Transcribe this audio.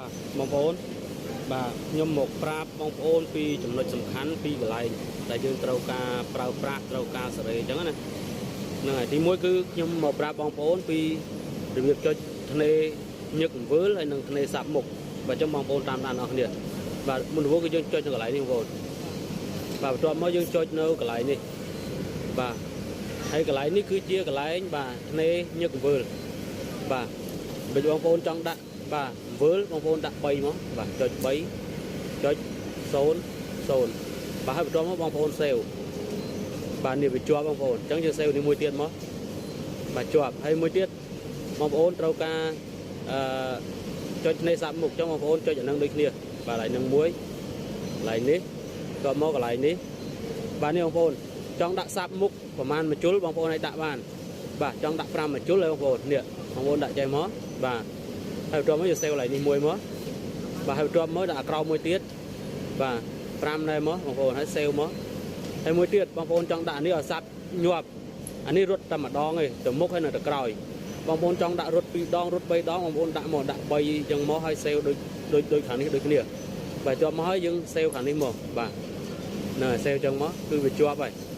បាទបងប្អូនបាទខ្ញុំមកប្រាប់បងប្អូនពីចំណុចសំខាន់ពីកន្លែងដែលយើងត្រូវការប្រើប្រាស់ត្រូវការសេរីអញ្ចឹងណាហ្នឹងហើយទីមួយគឺខ្ញុំមកប្រាប់បងប្អូនពីរបៀបចុចធ្នេញឹកអង្វើលហើយនិងធ្នេសាប់មុខបាទអញ្ចឹងបងប្អូនតាមដានអស់គ្នាបាទមុនដំបូងគឺយើងចុចនៅកន្លែងនេះបងប្អូនបាទបន្ទាប់មកយើងចុចនៅកន្លែងនេះបាទហើយកន្លែងនេះគឺជាកន្លែងបាទធ្នេញឹកអង្វើលបាទបើបងប្អូនចង់ដាក់បាទអង្វើលបងប្អូនដាក់3មកបាទចុច3ចុច0 0បាទហើយបន្ទាប់មកបងប្អូន save បាទនេះវាជាប់បងប្អូនអញ្ចឹងយើង save នេះមួយទៀតមកបាទជាប់ហើយមួយទៀតបងប្អូនត្រូវការអឺចុចធ្នេសាប់មុខអញ្ចឹងបងប្អូនចុចអានឹងដូចគ្នាបាទកន្លែងនឹងមួយកន្លែងនេះក៏មកកន្លែងនេះបាទនេះបងប្អូនចង់ដាក់សាប់មុខប្រហែលមួយជុលបងប្អូនឲ្យដាក់បានបាទចង់ដាក់5មួយជុលហើយបងប្អូននេះបងប្អូនដាក់ចេះមកបាទហើយបន្ទាប់មកយើង save កន្លែងនេះមួយមកបាទហើយបន្ទាប់មកដាក់អាក្រោមមួយទៀតបាទ5ដែរមកបងប្អូនហើយ save មកហើយមួយទៀតបងប្អូនចង់ដាក់នេះឲ្យសាប់ញាប់អានេះរត់តែម្ដងទេទៅមុខហើយនៅទៅក្រោយបងប្អូនចង់ដាក់រត់2ដងរត់3ដងបងប្អូនដាក់មកដាក់3អញ្ចឹងមកហើយ save ដូចដូចដូចខាងនេះដូចគ្នាបាទជាប់មកហើយយើង save ខាងនេះមកបាទហ្នឹងហើយ save អញ្ចឹងមកគឺវាជាប់ហើយ។